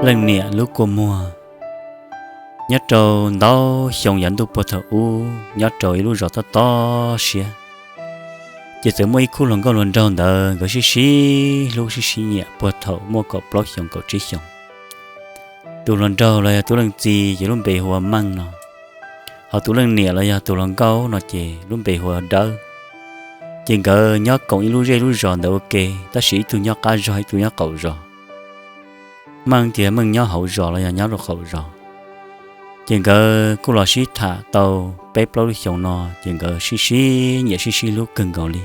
Leej niam lub kua muag. Nyob rau ntau xyoo yav ntuj puag thaum ub, nyob rau ib lub zos tob tob siab, ces txawm muaj ib khub hluas nkauj hluas nraug ntawd nkawd sib sib hlub sib sib nyiam puag thaum muaj kaum plaub xyoos kaum tsib xyoos. Tus hluas nraug los yog tus leej txiv ces lub npe hu ua Meej no, ho tus leej niam los yog tus hluas nkauj no ces lub npe hu ua Dawb. Ces nkawd nyob koom ib lub zej lub zos ntawd ua ke, tab sis ib tug nyob qab zos ib tug nyob qaum zos. Meej tias Meej nyob hauv zos los yog nyob rau qaum zos. Ces nkawd kuj los sib tham tau peb plaub lub xyoos no, ces nkawd sib sib nyiam sib sib hlub kawg nkaus li.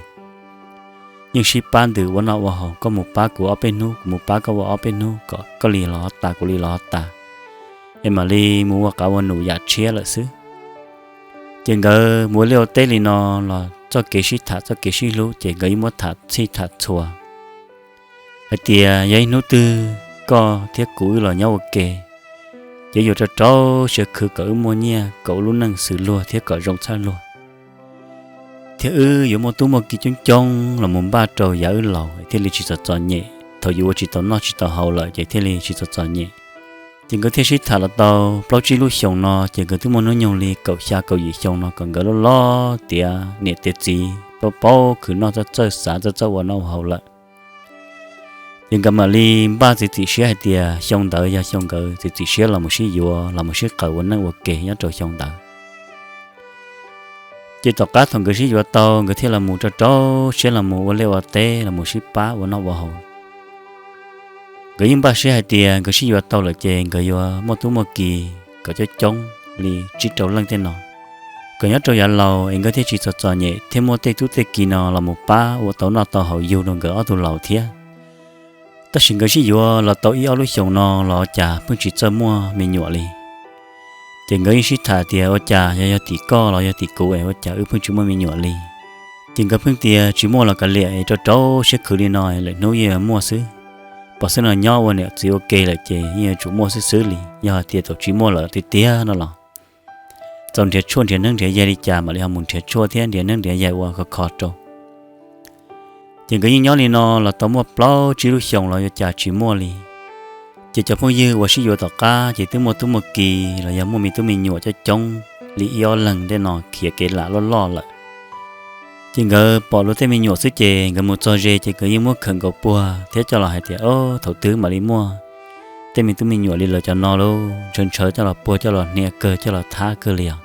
Yeej sib pab ntws ua noj ua haus, koj mus pab kuv ob peb hnub, kuv mus pab koj ua ob peb hnub, kom koj li los tas kuv li los tas, es mam li mus ua qav ua num yam tshiab lawm xwb. Ces nkawd mus ua liaj ua teb li no los txoj kev sib tham txoj kev sib hlub ces nkawd yeej muab tham txhij tham txhua hais tias yog ib hnub twg koj thiab kuv wb los nyob ua ke, ces yuav rau rau siab khwv kom wb muaj nyiaj kom ua lub neej xws luag thiab kom zoo tshaj luag, thiab wb yuav muaj tub muaj ki coob coob los mus npaj rau yav wb laus thiaj li tsis txom txom nyem, thaum yus ua tsis tau noj tsis tau haus lawm ces thiaj li tsis txom txom nyem. Ces nkawd thiaj sib tham los tau plaub tsib lub xyoos no, ces nkawd twb muaj hnub nyoog li kaum xya kaum yim xyoo no kom nkawd loj loj tiav niam tiav txiv paub paub khwv noj txawj txawj xav txawj txawj ua noj ua haus lawm. Ces nkawd mam li npaj txiav txim siab hais tias xyoo ntawd yog xyoo nkawd txiav txim siab los mus sib yuav los mus sib qawm ua neej ua ke nyob rau xyoo ntawd. Ces tom qab thaum nkawd sib yuav tau, nkawd thiaj los mus rau rau siab los mus ua liaj ua teb los mus sib pab ua noj ua haus. Nkawd yeej npaj siab hais tias nkawd sib yuav tau lawm ces nkawd yuav muaj tub muaj ki kom coob coob li tsib rau leej tej no, kom nyob rau yav laus es nkawd thiaj tsis txom txom nyem thiab muaj tej tub tej ki no los mus pab ua tau noj tau haus yug rau nkawd ob tug laus thiab. Tab sis nkawd sib yuav los tau ib ob lub xyoos no los ua cas pheej tsis txawj muaj me nyuam li. Ces nkawd yeej sib tham tias ua cas yog yog tim koj los yog tim kuv es ua cas wb pheej tsis muaj me nyuam li. Ces nkawd pheej tias tsis muaj los kav liam es rau rau siab khwv li no lwm hnub yeej yuav muaj xwb. Pom xwb no nyob ua niam txiv ua ke lawm ces yeej yuav tsum muaj xwb xwb li, yog hais tias thaum tsis muaj lawm tiag tiag no los txaus nrhiav tshuaj nrhiav neeb nrhiav yaig li cas mam li ho mus nrhiav tshuaj thiab nrhiav neeb nrhiav yaig ua khov kho rau. Ces nkawd yeej nyob li no los tau muaj plaub tsib lub xyoos los ua cas tsis muaj li. Ces cov phooj ywg uas sib yuav tom qab ces twb muaj tub muaj ki los yog muaj me tub me nyuam coob coob li ib ob leeg tej no khiav kev lam loj loj lawm. Ces nkawd pom luag tej me nyuam xwb ces nkawd mus txog ze ces nkawd yeej muab khawm nkaus puag thiab coj los hais tias, Ob, thaum twg mam li muaj tej me tub me nyuam li lawv cov no lauj, ntshaw ntshaw coj los puag coj los hnia kawg coj los thab kawg li os.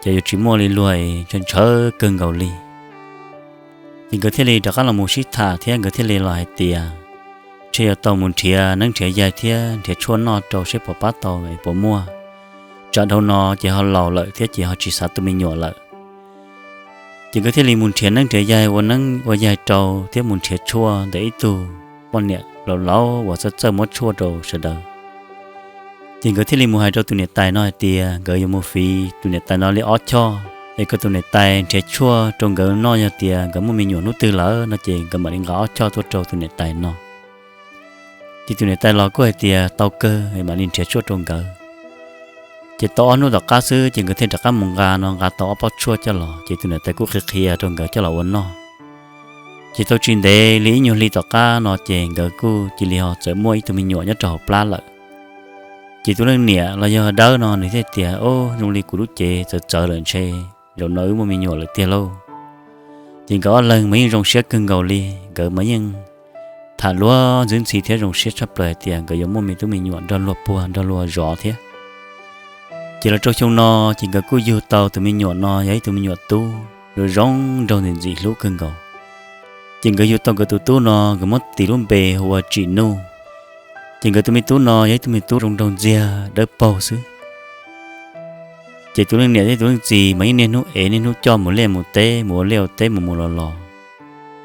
Ces yuav tsis muaj li luag es ntshaw ntshaw kawg nkaus li. Ces nkawd thiaj li rov qab los mus sib tham thiab nkawd thiaj li los hais tias, Ntshe yuav tau mus nrhiav neeb nrhiav yaig thiab nrhiav tshuaj noj rau seb puas pab tau es puas muaj. Tsam dhau no ces ho laus lawm thiab ces ho tsis xav tu me nyuam lawm. Ces nkawd thiaj li mus nrhiav neeb nrhiav yaig ua neeb ua yaig rau thiab mus nrhiav tshuaj ntawm ib tug poj niam laus laus uas txawj txawj muab tshuaj rau sawv daws. Ces nkawd thiaj li mus hais rau tus niam tais no hais tias nkawd yuav mus fiv tus niam tais no li ob choj es kom tus niam tais nrhiav tshuaj rau nkawd noj, yog tias nkawd muaj me nyuam hnub twg lawm no ces nkawd mam li nqa ob choj tuaj rau tus niam tais no. Ces tus niam tais los kuj hais tias tau kawg es mam li nrhiav tshuaj rau nkawd. Ces tau ob hnub tom qab xwb ces nkawd thiaj rov qab mus nqa no nqa tau ob pob tshuaj coj los ces tus niam tais kuj qhia qhia rau nkawd coj los ua noj. Ces tau tsis ntev li ib nyuag hli tom qab no ces nkawd kuj cia li ho txawm muaj ib tug me nyuam nyob rau hauv plab lawm. Ces tus leej niam los yog Dawb no nws thiaj tias, Ob, zoo li kuv lub cev txawv txawv lawm ntshe zaum no wb muaj me nyuam lawm tiag lauj. Ces nkawd ob leeg mas yeej zoo siab kawg nkaus li, nkawd mas yeej tham luag ntxwb ntxhi thiab zoo siab tshaj plaws hais tias nkawd yuav muaj me tub me nyuam nrog luag puag nrog luag zov thiab. Ces los rau xyoo no ces nkawd kuj yug tau tus me nyuam no yog ib tug me nyuam tub zoo zoo nraug ntxim ntxim hlub kawg nkaus. Ces nkawd yug tau nkawd tus tub no nkawd muab tis lub npe hu ua Tsim Nuj. Ces nkawd tus me tub no yog ib tug me tub zoo nraug ntxiag dawb paug xwb. Ces tus leej niam thiab tus leej txiv mas yeej niaj hnub ev niaj hnub coj mus liaj mus teb mus ua liaj ua teb mus mus los los.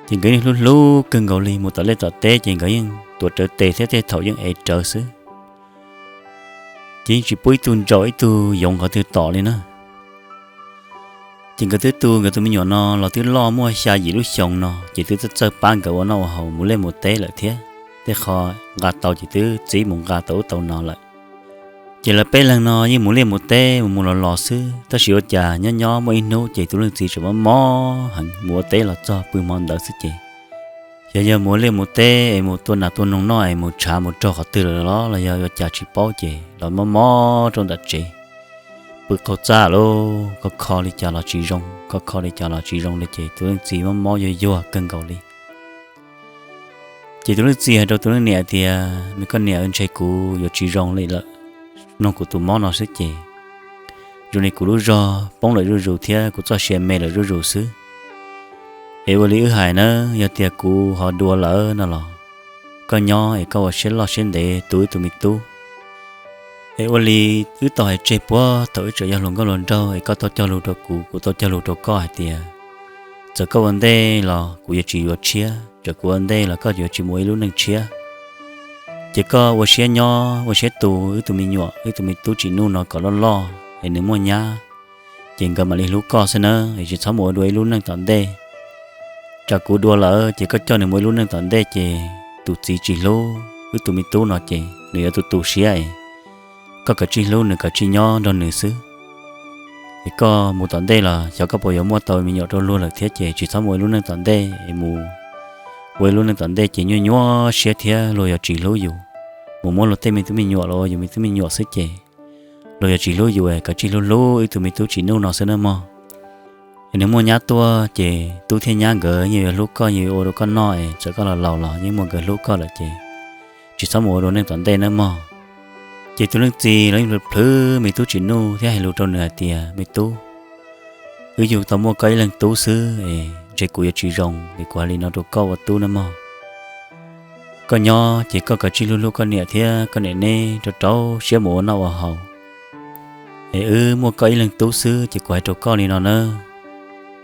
Ces nkawd yeej hlub hlub kawg nkaus li, mus tom liaj tom teb ces nkawd yeej tuav rawv tes thiab tej thaum yeej ev rawv xwb. Ces yeej tsis pub ib tug ntsaum ib tug yoov qhov twg tom li na. Ces nkawd twb tu nkawd tus me nyuam no los twb loj muaj xya yim lub xyoos no ces twb txawj txawj pab nkawd ua noj ua haus mus liaj mus teb lawm thiab, tej qho nqa tau ces twb txib mus nqa tau ub tau no lawm. Ces lawv peb leeg no yeej mus liaj mus teb mus mus los los xwb, tab sis ua cas nyob nyob muaj ib hnub ces tus leej txiv tseem mob mob heev, mus ua teb los txog pw hmo ntawd xwb ces Yog yog mus ua liaj mus teb es mus tua nas tua noog noj es mus tshav mus raug qhov twg lawm los los yog ua cas tsis paub ces los mob mob rau ntawm tsev, pw qaug txaj lawm, kho kho li cas los tsis zoo, kho kho li cas los tsis zoo li ces tus leej txiv mob mob yuag yuag kawg nkaus li. Ces tus leej txiv hais rau tus leej niam tias, Me koj niam, ntshe kuv yuav tsis zoo li lawm, mloog kuv tus mob no xwb ces zoo li kuv lub zog poob lawm zuj zus thiab kuv txoj sia me lawm zuj zus xwb. Es ua li wb hais na, yog tias kuv ho dua lawm no los koj nyob es koj ua siab loj siab ntev tu wb tus me tub. Es ua li wb tau hais tseg puag thaum wb tseem yog hluas nkauj hluas nraug es koj tau cog lus rau kuv, kuv tau cog lus rau koj hais tias txawm koj ua ntej los kuv yuav tsis yuav tshiab, txawm kuv ua ntej los koj yuav tsis mus ua ib lub neej tshiab. Ces koj ua siab nyob ua siab tu wb tus me nyuam, wb tus me tub Tsim Nuj no kom loj loj es nws muaj nyab, ces nkawd mam li hlub koj xwb nawb, es tsis txhob mus ua dua ib lub neej tom ntej. Tsam kuv dua lawm ces koj coj nws mus ib lub neej tom ntej ces tus txiv tsis hlub wb tus me tub no ces nws yuav tu tu siab es koj kav tsij hlub nws, kav tsij nyob nrog nws xwb. Es koj mus tom ntej los xyov koj puas yuav muaj tau me nyuam rau luag lawm thiab ces tsis txhob mus ua ib lub neej tom ntej es mus ua ib lub neej tom ntej ces nyuaj nyuaj siab thiab luag yuav tsis hlub yus. Mus muab luag tej me tub me nyuam los ua yus me tub me nyuam xwb ces luag yuav tsis hlub yus, kav tsij hlub hlub wb tus me tub Tsim Nuj no xwb nawb mog. Es nws muaj nyab tuaj ces tub thiab nyab nkawd yeej yuav hlub koj, yeej yuav ua rau koj noj es txawm koj los laus los yeej muaj nkawd hlub koj lawm ces tsis txhob mus ua dua neej tom ntej nawb mog. Ces tus leej txiv los yeej plhws plhws me tub Tsim Nuj thiab hais lus rau nws hais tias, Me tub, wb yug tau muaj koj ib leeg tub xwb es ntshe kuv yuav tsis zoo es kuv hais li no rau koj ua tub nawb mog. Koj nyob ces koj kav tsij hlub hlub koj niam thiab koj niam neb rau rau siab mus ua noj ua haus. Es wb muaj koj ib leeg tub xwb ces kuv hais rau koj li no nawb,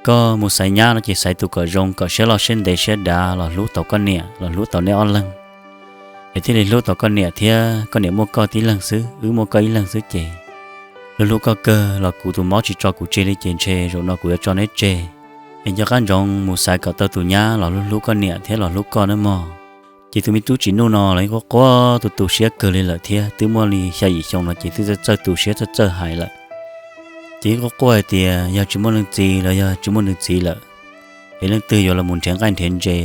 koj mus xaiv nyab no ces xaiv tus kom zoo, kom siab loj siab ntev siab dav los hlub tau koj niam los hlub tau neb ob leeg, es thiaj li hlub tau koj niam thiab koj niam muaj koj tib leeg xwb, wb muaj koj ib leeg xwb ces hlub hlub koj kawg los kuv tus mob tsis tso kuv tseg li ces ntshe zaum no kuv yuav tso neb tseg. Es nco qab ntsoov mus xaiv kom tau tus nyab los hlub hlub koj niam thiab los hlub koj nawb mog. Ces tus me tub Tsim Nuj no los yeej quaj quaj tu tu siab kawg li lawm thiab twb muaj li xya yim xyoo no ces twb txawj txawj tu siab txawj txawj hais lawm. Ces yeej quaj quaj hais tias yog tsis muaj leej txiv los yog tsis muaj nws txiv lawm, es leej twg yuav los mus nrhiav nqaij nrhiav ntses,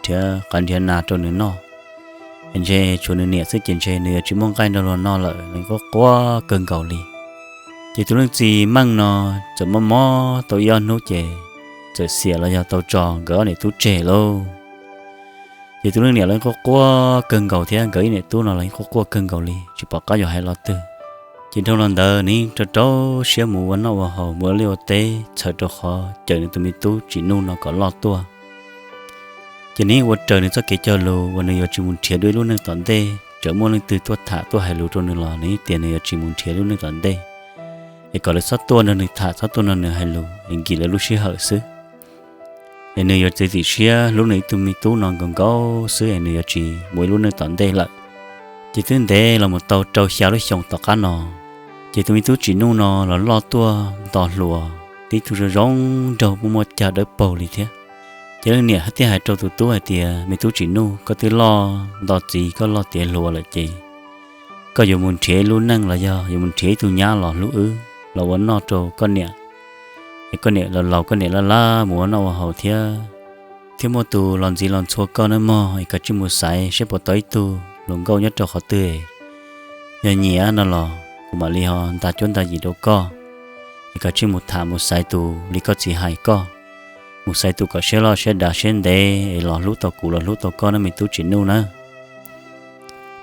nrhiav qav nrhiav nas rau nws noj, es ntshe tshuav nws niam xwb ces ntshe nws yuav tsis muaj nqaij nrog luag noj lawm, los yeej quaj quaj kawg nkaus li. Ces tus leej txiv Meej no txawm mob mob tau ib ob hnub ces txawm xiam los yog tau tso nkawd ob niam tub tseg lauj. Ces tus leej niam los yeej quaj quaj kawg nkaus thiab nkawd ib niam tub no los yeej quaj quaj kawg nkaus li tsis pom qab yuav hais lo twg. Ces dhau los ntawd nws yeej rau rau siab mus ua noj ua haus mus ua liaj ua teb txhawm rau qhov cawm nws tus me tub Tsim Nuj no kom loj tuaj. Ces nws yeej ua raws nws txoj kev cog lus uas nws yuav tsis mus nrhiav dua ib lub neej tom ntej, txawm muaj leej twg tuaj tham tuaj hais lus rau nws los nws yeej tias nws yuav tsis mus nrhiav lub neej tom ntej, es kom lawv txhob tuaj nrog nws tham txhob tuaj nrog nws hais lus es nkim lawv lub sij hawm xwb. Es nws yuav txiav txim siab hlub nws ib tug me tub no nkaus nkaus xwb es nws yuav tsis mus ib lub neej tom ntej lawm. Ces twb ntev los mus tau rau xya lub xyoo tom qab no, ces tus me tub Tsim Nuj no los loj tuaj nto hluas, tib tug zoo zoo nraug muaj muaj cag dawb paug li thiab. Ces leej niam thiaj hais rau tus tub hais tias, Me tub Tsim Nuj, koj twb loj nto txiv koj loj tiav hluas lawm ces koj yuav mus nrhiav ib lub neej los yog yuav mus nrhiav ib tug nyab los hlub wb los ua noj rau koj niam, es koj niam los laus koj niam laj laj mus ua noj ua haus thiab, thiab muaj tus los ntxiv los ntxhua koj nawb mog. Es kav tsij mus xaiv seb puas tau ib tug hluas nkauj nyob rau qhov twg, yog nyiam no los kuv mam li ho nta cuab nta yim rau koj. Es kav tsij mus tham mus xaiv tus li koj txiv hais koj, mus xaiv tus kom siab loj siab dav siab ntev es los hlub tau kuv los hlub tau koj nawb me tub Tsim Nuj na.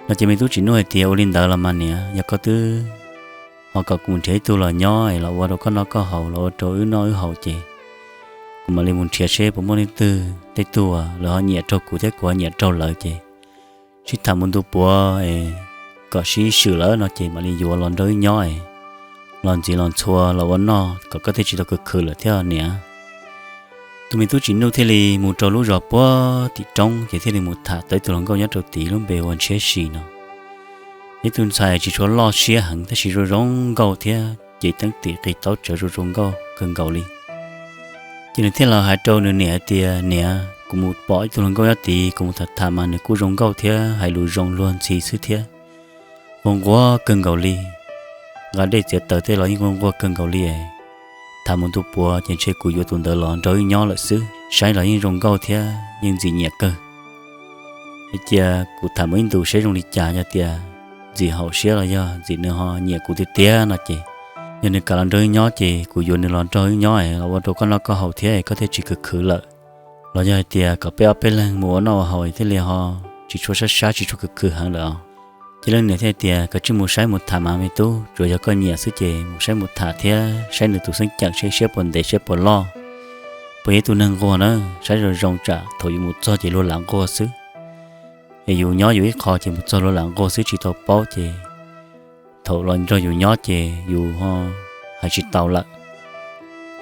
No ces me tub Tsim Nuj hais tias, Ua li ntawd los mas niam, yog koj twb ho kom kuv mus nrhiav ib tug los nyob es los ua rau koj noj koj haus los ua rau wb noj wb haus ces kuv mam li mus nrhiav seb puas muaj leej twg tej tug uas lawv ho nyiam raug kuv thiab kuv ho nyiam raug lawv ces sib tham mus ntu puav es kom sib swm lawm no ces mam li yuav los nrog wb nyob es los ntxiv los ntxhua los ua noj kom koj thiaj tsis tau khwv khwv lawm thiab niam. Tus me tub Tsim Nuj thiaj li mus rau lub zos puag tim roob ces thiaj li mus tham tau ib tug hluas nkauj nyob rau tim lub npe hu ua Ntshiab Si no. Ib tug ntxhais tsis tshua loj siab heev tab sis zoo zoo nkauj thiab ces teeb tim qis taub tsawv zoo zoo nkauj kawg nkaus li. Ces nws thiaj los hais rau nws niam hais tias, Niam, kuv mus pom ib tug hluas nkauj nyob tid, kuv mus tham tham mas nws kuj zoo nkauj thiab hais lus zoo luag ntxhi xwb thiab nquag nquag kawg nkaus li. Nqa dej txiav taws tej los yeej nquag nquag kawg nkaus li. Tham mus ntu puav ces ntshe kuv yuav tus ntawd los nrog wb nyob lawm xwb. saib los yeej zoo nkauj thiab yeej ntxim nyiam kawg. Cia kuv tham mus ib ntus saib zoo li cas, yog tias ntxim haum siab los yog ntxim nws ho nyiam kuv tiag tiag no ces, yog nws kam los nrog wb nyob ces kuv yuav nws los nrog wb nyob es los ua rau koj noj koj haus thiab koj thiaj tsis khwv khwv lawm. Los yog hais tias kom peb ob peb leeg mus ua noj ua haus thiaj li ho tsis tshua sab sab tsis tshua khwv khwv heev lawm os. Ces leej niam thiaj tias, koj cia li mus saib mus tham mas me tub, tsuas yog koj nyiam xwb ces mus saib mus tham thiab saib nws tus xeeb ceem saib siab puas ntev siab puas loj, puas yog ib tug neeg nquag na, saib zoo zoo tsam thaum yus mus txog ces luag lam nquag xwb. Es yus nyob yus ib qho ces mus txog luag lam nquag xwb tsis tau paub ces thaum los nrog yus nyob ces yus ho hais tsis tau lawm.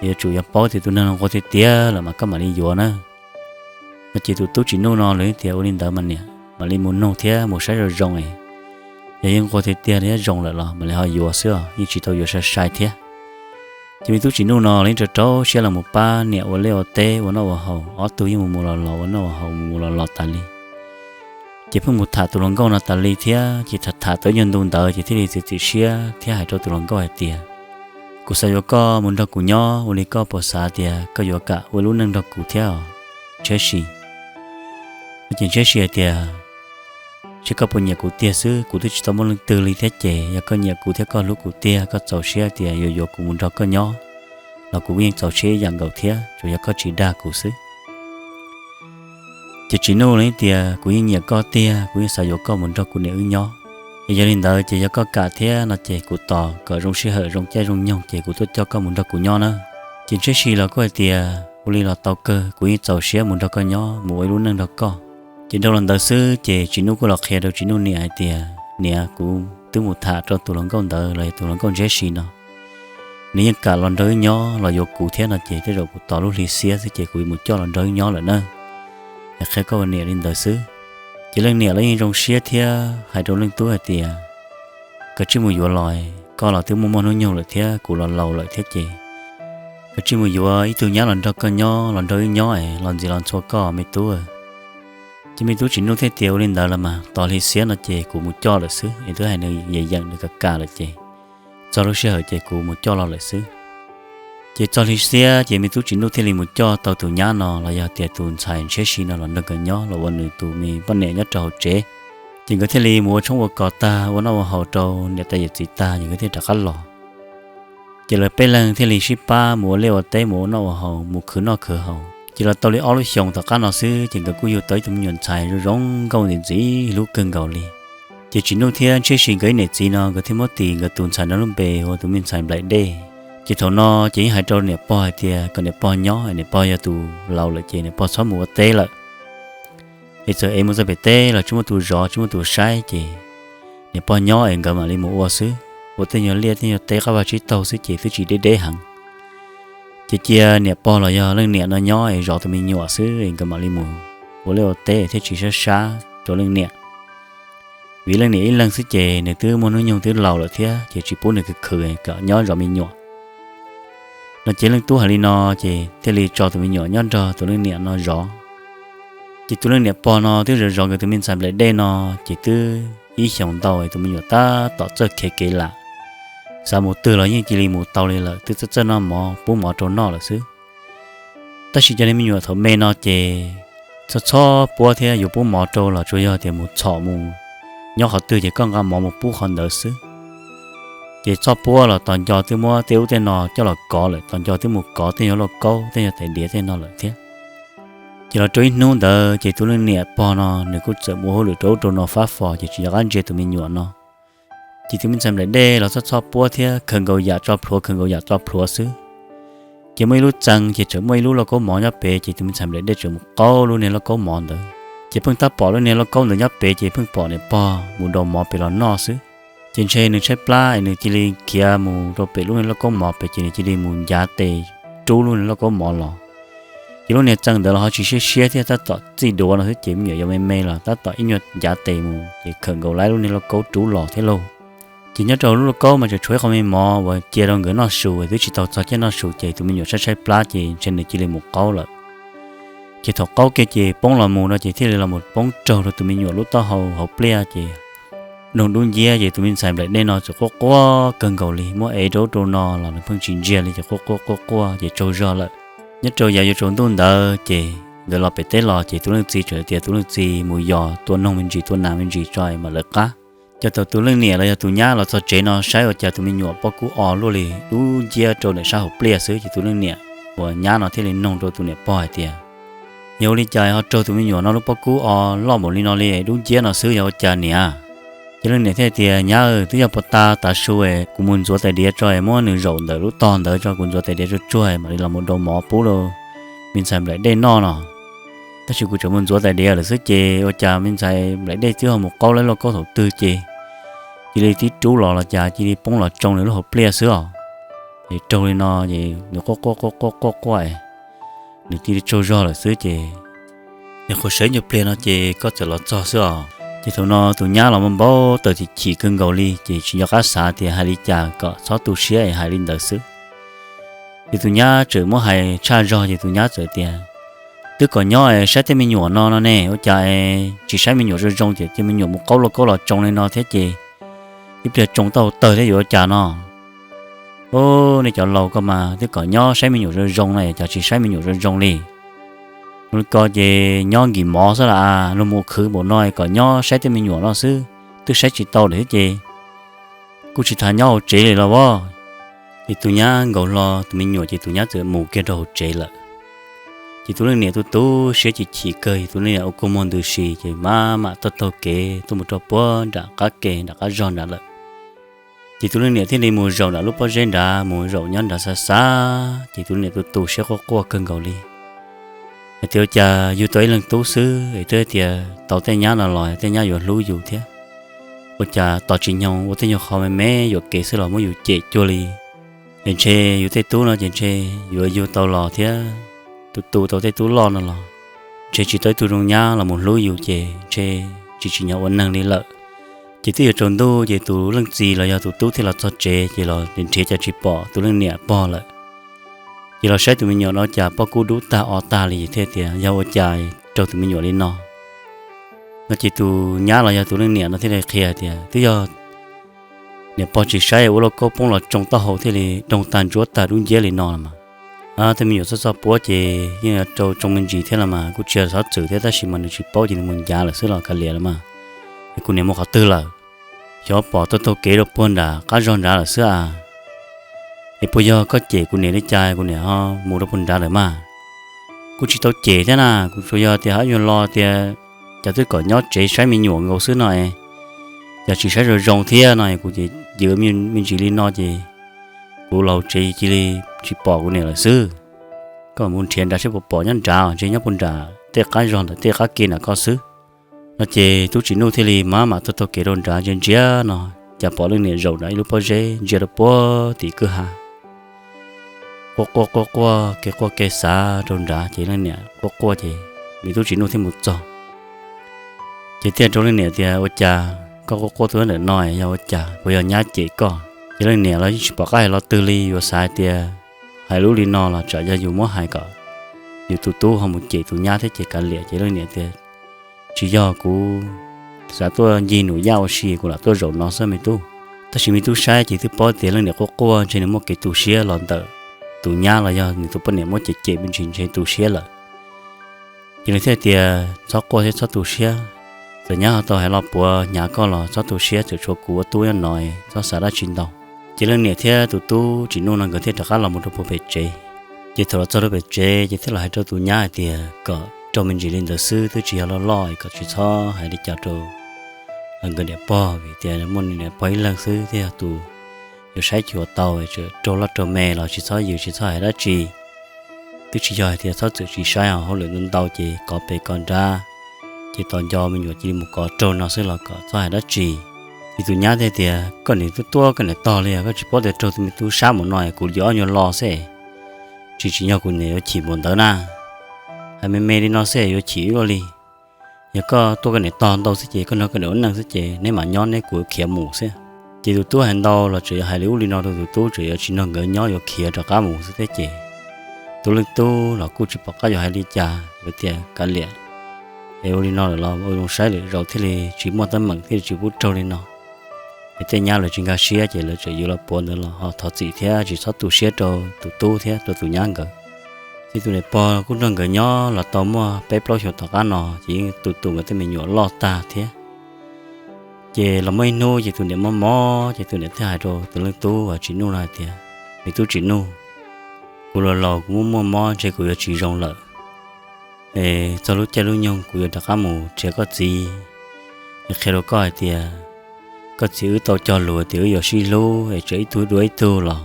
Yuav tsum yog paub tias tus neeg no nquag tiag tiag lawm mas koj mam li yuav na. No ces tus tub Tsim Nuj no nws tias ua li ntawd mas niam, mam li mus nug thiab mus saib zoo zoo es, yog yeej nquag tiag tiag thiab zoo lawm los mam li ho yuav xwb os, yeej tsis tau yuav sai sai thiab. Ces me tub Tsim Nuj no los yeej rau rau siab los mus pab niam ua liaj ua teb ua noj ua haus, ob tug yeej mus mus los los ua noj ua haus mus mus los los tas li. Ces pheej mus tham tus hluas nkauj no tas li thiab, ces tham tham tau ib nyuag ntu ntawd ces thiaj li txiav txim siab thiab hais rau tus hluas nkauj hais tias, kuv xav yuav koj mus nrog kuv nyob, ua li koj puas xav tias koj yuav kam ua lub neej nrog kuv thiab os, Ntshiab Si? No ces Ntshiab Si hais tias, saib koj puas nyiam kuv tiag xwb, kuv twb tsis tau muaj leej twg li thiab ces yog koj nyiam kuv thiab koj hlub kuv tiag, koj txaus siab tias yuav yuav kuv mus nrog koj nyob los kuv yeej txaus siab ib yam nkaus thiab, tsuas yog koj tsis dag kuv xwb. Ces Tsim Nuj los tias, kuv yeej nyiam koj tiag, kuv yeej xav yuav koj mus nrog kuv niam wb nyob. Es yog li ntawd ces yog koj kam thiab no ces kuv tos kom zoo sij hawm zoo caij zoo nyoog ces kuv tuaj coj koj mus nrog kuv nyob na. Ces Ntshiab Si los kuj hais tias, ua li los tau kawg, kuv yeej txaus siab mus nrog koj nyob mus ua ib lub neej nrog koj. Ces dhau los ntawd xwb ces Tsim Nuj kuj los qhia rau Tsim Nuj niam hais tias, niam, kuv twb mus tham rau tus hluas nkauj ntawd los yog tus hluas nkauj Ntshiab Si no, nws yeej kam los nrog wb nyob los yuav kuv thiab no ces tej zaum kuv tos lub hli xiab xwb ces kuv mus coj los nrog wb nyob lawm na. Es qhia koj ua niam li ntawd xwb. Ces leej niam los yeej zoo siab thiab hais rau leej tub hais tias, koj cia li mus yuav los, koj los twb muaj muaj hnub nyoog lawm thiab kuv los laus lawm thiab ces, koj cia li mus yuav ib tug nyab los nrog koj nyob los nrog wb nyob es los ntxias los ntxhua koj me tub. Ces me tub Tsim Nuj thiaj tias, ua li ntawd los mas tos hli xiab no ces kuv mus coj lawm xwb, es twb hais nws yeem yeem nws kam kam lawm ces txog lub sij hawm ces kuv mus coj los lawm xwb. Ces txog hli xiab ces me tub Tsim Nuj thiaj li mus coj tau tus nyab no los yog tias tus ntxhais Ntshiab Si no los nrog nkawd nyob los ua nws tus me poj niam nyob rau hauv tsev. Ces nkawd thiaj li mus ua tshoob ua kos tag ua noj ua haus rau niam tais yawm txiv tag ces nkawd thiaj rov qab los. Ces lawv peb leeg thiaj li sib pab mus ua liaj ua teb mus ua noj ua haus mus khwv noj khwv haus. Ces los tau li ob lub xyoos tom qab no xwb ces nkawd kuj yug tau ib tug me nyuam ntxhais zoo zoo nkauj ntxim ntxim hlub kawg nkaus li. Ces Tsim Nuj thiab Ntshiab Si nkawd ib niam txiv no nkawd thiaj muab tis nkawd tus ntxhais no lub npe ua tus me ntxhais Nplaim Dej. Ces thaum no ces yeej hais rau niam pog hais tias kom niam pog nyob, niam pog yog tus laus lawm ces niam pog txhob mus ua teb lawm. Es txawm es mus txog pem teb los tsis muaj tus zov tsis muaj tus saib ces niam pog nyob es nkawd mam li mus ua xwb, ua tej nyuag liaj tej nyuag teb qab vaj tsib taug xwb ces twb tsis deb deb heev. Ces cia niam pog los yog leej niam no nyob es zov tus me nyuam xwb es nkawd mam li mus ua liaj ua teb thiaj tsis sab sab rau leej niam. Vim leej niam ib leeg xwb ces nws twb muaj hnub nyoog twb laus lawm thiab ces tsis pub nws khwv khwv kom nyob zov me nyuam. No ces leej tub hais li no ces thiaj li tso tus me nyuam nyob nrog tus leej niam no zov. Ces tus leej niam pog no twb zov zov nkawd tus me ntxhais Nplaim Dej no ces twb ib xyoos ntau tus me nyuam tab tom txawj khiav kev lam, xav mus twg los yeej cia li mus tau li lawm, twb txawj txawj noj mov pub mov rau noj lawm xwb. Tab sis cov niag me nyuam thaum me no ces txhob txhob puab thiab yuav pub mov rau los tsuas yog tias mus txhom mus nyob qhov twg ces koj nqa mov mus pub qhov ntawd xwb. Ces txhob puab los tos nco twb muab tej ub tej no coj los kov lawm, tos nco twb mus kov tej nyuag lauj kaub tej nyuag tais diav tej no lawm thiab. Ces los rau ib hnub ntawd ces tus leej niam pog no nws kuj txawm mus ua hauj lwm rau ub rau no fab fo ces tsis nco qab ntsia tus me nyuam no. Ces tus me ntxhais Nplaim Dej los txhob txhob puab thiab khaws nkaus yam tso plhuav khaws nkaus yam tso plhuav xwb. Ces muaj ib lub txee ces tseem muaj ib lub lauj kaub mov nyob pem ces tus me ntxhais Nplaim Dej tseem mus qaub lub niag lauj kaub mov ntawd. Ces pheej tab pom lub niag lauj kaub ntawd nyob pem ces pheej pom niam pog mus daus mov pem los noj xwb. Ces ntshe nws tshaib plab es nws cia li khiav mus rau pem lub niag lauj kaub mov pem ces nws cia li mus ncav tes rub lub niag lauj kaub mov los. Ces lub niag txee ntawd los ho tsis siab siab thiab tab tom txij duav no xwb ces me nyuam yaus me me los tab tom ib nyuag ncav tes mus ces khawm nkaus laib lub niag lauj kaub rub los thiab lauj. Ces nyob rau lub lauj kaub mas tseem tshuav ib qho me mov uas cia rau nkawd noj su, twb tsis tau txog caij noj su ces tus me nyuam tshaib tshaib plab ces ntshe nws cia li mus qaub lawm. Ces thaum qaub kiag ces poob los mus no ces thiaj li los mus poob raug rau tus me nyuam lub taub hau hauv pliaj ces noog dub nciab ces tus me ntxhais Nplaim Dej no txawm quaj quaj kawg nkaus li, muab ev rau ub rau no los nws pheej tsis ntsiag li ces quaj quaj quaj quaj ces tsaug zog lawm. Nyob rau yav yuav tsaus ntuj ntawd ces nkawd los pem teb los ces tus leej txiv txawm tias tus leej txiv mus yos tua noog me ntsis tua nas me ntsis tso mam lawv qab. Ces thaum tus leej niam los yog tus nyab los txog tsev no saib ua cas tus me nyuam pob kub o luaj li dub nciab rau ntawm sab hauv pliaj xwb ces tus leej niam uas nyab no thiaj li noog rau tus niam pog hais tias, yog ua li cas ho raug tus me nyuam no lub pob kub o loj npaum li no li dub nciab no xwb yog ua cas niam? Ces leej niam thiaj tias, nyab, twb yog puag ta tav su kuv mus ntxuav tais diav tso es muab nws zaum ntawm lub tog ntawd tso, kuv ntxuav tais diav tsuag tsuag mam li los mus rau mov pub rau me ntxhais nplaim dej noj no. Tab sis kuv tseem mus ntxuav tais diav lawm xwb ces ua cas me ntxhais nplaim dej twb ho mus qaub lawv lauj kaub thaum twg ces cia li tib rub los los cas cia li poob los tsoo nws lub hauv pliaj xwb os. Es raug li no es nws quaj quaj quaj quaj quaj quaj, nws cia li tsaug zog lawm xwb ces nws qhuav sawv nyuag pliag no ces koj txawm los txog xwb os. Ces thaum no tus nyab los npau taws chim chim kawg nkaus li ces tsis nco qab xav tias hais li cas kom txhob tu siab es hais li ntawd xwb. Ces tus nyab tseem muab hais tshaj zog ces tus nyab txawm tias, twb kom nyob es saib tej me nyuam no no ne, ua cas es tsis saib me nyuam zoo zoo, ces cia me nyuam mus qaub lauj kaub los tsoo li no thiab ces ib pliag tsoo tau tawg thiab yuav ua cas no. Ub, nej cov laus koj mas twb kom nyob saib me nyuam zoo zoo no cas tsis saib me nyuam zoo zoo li. Ua li ko ces nyob nkim mov xwb las, luag mus khwv npaum no kom nyob saib tej me nyuam no xwb twb saib tsis tau lawm thiab ces kuj tsis tas nyob hauv tsev li los as. Ces tus nyab nkaus hlo tus me nyuam ces tus nyab txawm mus kiag rau hauv tsev lawm. Ces tus leej niam tu tu siab chim chim kawg, tus leej niam ua kua muag ntws si ces maj mam taug taug kev tuaj mus rau puag nram qab ke nram qab zog nrad lawm. Ces tus leej niam thiaj li mus zaum nram lub pob zeb nrad, mus zaum nyob nrad xav xav ces tus leej niam tu tu siab quaj quaj kawg nkaus li hais tias, ua cas yug tau ib leeg tub xwb es twb tias tau tej nyab no los tej nyab yuav hlub yus thiab, ua cas tos tsis nyoog ua tej nyuag qho me me yuam kev xwb los muab yus cem cuag li. Es ntshe yus tej tub no ces ntshe yuav yug tau los thiab, tus tu tau tej tub loj no los ntshe tsis tau ib tug zoo nyab los mus hlub yus ces ntshe tsis tsim nyog ua neeg li lawm. Ces twb yuav tsaus ntuj ces tus leej txiv los yog tus tub thiaj los txog tsev ces los nrhiav cas tsis pom tus leej niam pog lawm. Ces los saib tus me nyuam no cas pob kub dub tag o tag li thiaj tias, yog ua cas raug tus me nyuam li no? No ces tus nyab los yog tus leej niam no thiaj li qhia tias, twb yog niam pog tsis saib ua lauj kaub poob los tsoo taub hau thiaj li doog tag ntsuab tag dub nciab li no los mas. Tej me nyuam txoj txoj puab ces yeej rau tsoo me ntsis thiab los mas kuj tsis yog txhob txwm thiab, tab sis mas nws tsis paub ces nws mus ncav lawm xwb los kav liam los mas. Es kuv niam mus qhov twg lawm? Xyov pom taug taug kev rau puag nram qab zog nrad lawm xwb a. Es puas yog koj cem kuv niam li cas kuv niam ho mus rau puag nrad lawm mas? Kuv tsis tau cem thiab na, kuv tsuas yog tias ho nyuag lo tias, cas twb kom nyob tsev saib me nyuam nkaus xwb no es, cas tsis saib zoo zoo thiab no es kuv ces ywm me ntsis li no ces kuv los tsev cia li tsis pom kuv niam lawm xwb. Koj mus nrhiav nrad saib puas pom nyob nrad, ntshe nyob puag nram tej qab zog ntawm tej qab ke nram koj xwb. No ces tub Tsim Nuj thiaj li maj mam taug taug kev rau nrad ntsia ntsia no, cas pom leej niam zaum nram ib lub pob zeb ntsia rau puag tim kwj ha. Quaj quaj quaj quaj kev quaj kev xav rau nrad ces leej niam quaj quaj ces me tub Tsim Nuj thiaj mus txog. Ces thiaj rau leej niam tias, ua cas koj quaj quaj tuaj ntawm no, yog ua cas, puas yog nyab cem koj? Ces leej niam los yeej tsis pom qab hais lo twg li, yuav xav hais tias hais lus li no los tsam yog yus muab hais kom yus tus tub ho mus cem tus nyab thiab ces kav liam. Ces leej niam tias, tsis yog, kuv xav tuaj ncig num yaj ua si kuv lam tuaj zaum no xwb me tub. Tab sis me tub saib ces twb paub tias leej niam quaj quaj ntshe nws muaj kev tu siab los ntawm tus nyab los yog nws tus poj niam muab cem cem me ntsis ntshe tu siab lawm. Ces nws thiaj tias txhob quaj thiab txhob tu siab. Txawm nyab ho tau hais lo puav hnyav koj los txhob tu siab, txawm tshuav kuv ua tub nyob no, txhob xav dab tsi ntau. Ces leej niam thiab tus tub Tsim Nuj no nkawd thiaj rov qab los mus rau puag pem tsev. Ces thaum los txog rau pem tsev ces thiaj los hais rau tus nyab hais tias kom raug me ntsis li ntawd xwb, twb tsis yog loj loj, kom tsis txhob hais li cas rau nkawd niam pog, vim tias muaj niam pog ib leeg xwb thiaj yog tus yuav saib xyuas tau, txawm raug loj raug me los tsis txhob yws tsis txhob hais dab tsi. Twb tsis yog hais tias txhob txwm tsis saib, hauj lwm ntau ntau ces kov pes kov nrad, ces tos nco me nyuam cia li mus kov raug no xwb los kom txhob hais dab tsi. Ces tus nyab thiaj tias koj niam tuaj tuaj koj niam tog li, koj tsis paub tias raug tus me tub sab mus no, kuv yuav ob nyuag lo xwb, tsis tsim nyog kuv niam yuav chim npaum ntawd na. Hais me me li no xwb yuav chim ib lo li. Yog koj tuaj koj niam tog ntau xwb ces koj nrog koj niam ua neej xwb ces neb mam nyob, neb kuv khiav mus xwb. Ces tus tub hais ntau los tseem yuav hais li ub li no rau tus tub, tseem yuav tsis nrog nkawd nyob yuav khiav rov qab mus xwb thiab ces tus leej tub los kuj tsis pom qab yuav hais li cas, yuav tias kav liam, es ua li no lawm los ua zoo saib lwm zaus thiaj li tsis muaj teeb meem thiaj li tsis pub raug li no. Es tej nyab lawv tsis nkag siab ces lawv tseem yuav los puav ntawd los ho thov txim thiab tsis txhob tu siab rau tus tub thiab rau tus nyab nkawd. Ces tus niam pog kuj nrog nkawd nyob los tau muaj peb plaub xyoos tom qab no ces yeej tu tu nkawd tej me nyuam loj tag thiab. Ces los muaj ib hnub ces tus niam mob mob ces tus niam thiaj hais rau tus leej tub Tsim Nuj no hais tias, Me tub Tsim Nuj, kuv los laus kuv muaj muaj mob ntshe kuv yuav tsis zoo lawm. Es txog lub caij lub nyoog kuv yuav rov qab mus nrhiav koj txiv. Es qhia rau koj hais tias koj txiv wb tau cog lus tias wb yuav sib hlub es tseem ib tug dua ib tug los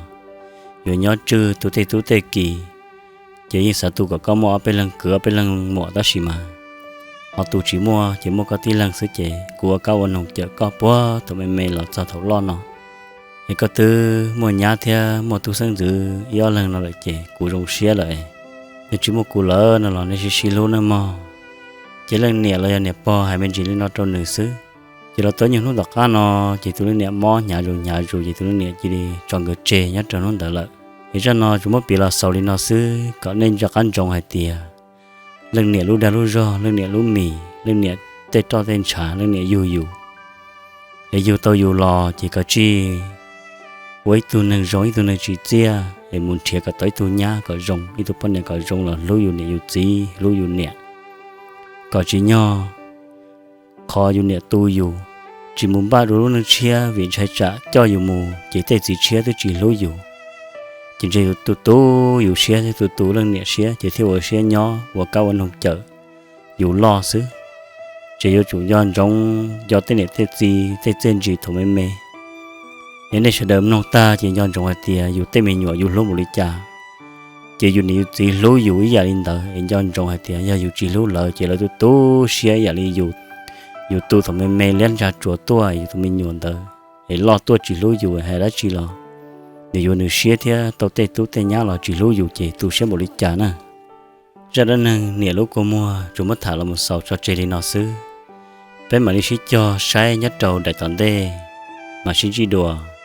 yuav nyob tswj tus tej tub tej ki. Ces yeej xav tu kom koj muaj ob peb leeg kwv ob peb leeg muam tab sis mas ho tu tsis muaj ces muaj koj tib leeg xwb ces kuv ua kab ua noog cawm koj puag thaum me me los txog thaum loj no. Es koj twb muaj nyab thiab muaj tub xeeb ntxwv ib ob leeg no lawm ces kuv zoo siab lawm. Yog tsis muaj kuv lawm no los nej sib sib hlub nawb mog. Ces leej niam los yog niam pog hais me ntsis li no rau nws xwb. Ces los tau ib nyuag hnub tom qab no, ces tus leej niam mob hnyav zus hnyav zus ces tus leej niam cia li tso nkawd tseg nyob rau hnub ntawd lawm. Es zaj no tsuas muab piav los xaus li no xwb kom nej nco qab ntsoov hais tias leej niam lub dag lub zog, leej niam lub mis, leej niam tej roj tej ntshav, leej niam yug yus, es yug tau yus los ces koj tsij ua ib tug neeg zoo ib tug neeg tsim txiaj es mus nrhiav kom tau ib tug nyab kom zoo, ib tug poj niam kom zoo los hlub yus niam yus txiv, hlub yus niam, kom tsis nyog qhov yus niam tu yus, tsis mus npaj dua lub neej tshiab vim ntshai tsam coj yus mus ces tej txiv tshiab twb tsis hlub yus. Ces ntshe yus tu tu yus siab thiab tu tu leej niam siab ces thiaj ua siab nyob ua kab ua noog cawm yus loj xwb. Ces yuav tsum nco ntsoov nco tej niam tej txiv tej txiaj ntsig thaum me me. Es nej sawv daws mloog tag ces nco ntsoov hais tias yus tej me nyuam yus hlub npaum li cas, ces yus niam yus txiv hlub yus ib yam li ntawd. Es nco ntsoov hais tias yog yus tsis hlub lawv ces lawv tu tu siab ib yam li yus, yus tu thaum me me liab ntsa tsuas tuaj yus tus me nyuam ntawd, es loj tuaj tsis hlub yus hais dab tsi los nws yuav nws siab thiab tau tej tub tej nyab los tsis hlub yus ces tu siab npaum li cas na. Zaj dab neeg niam lub kua muag tsuas muab tham los mus xaus tso tseg li no xwb. Peb mam li sib cog saib nyob rau daim tom ntej, mam sib ntsib dua.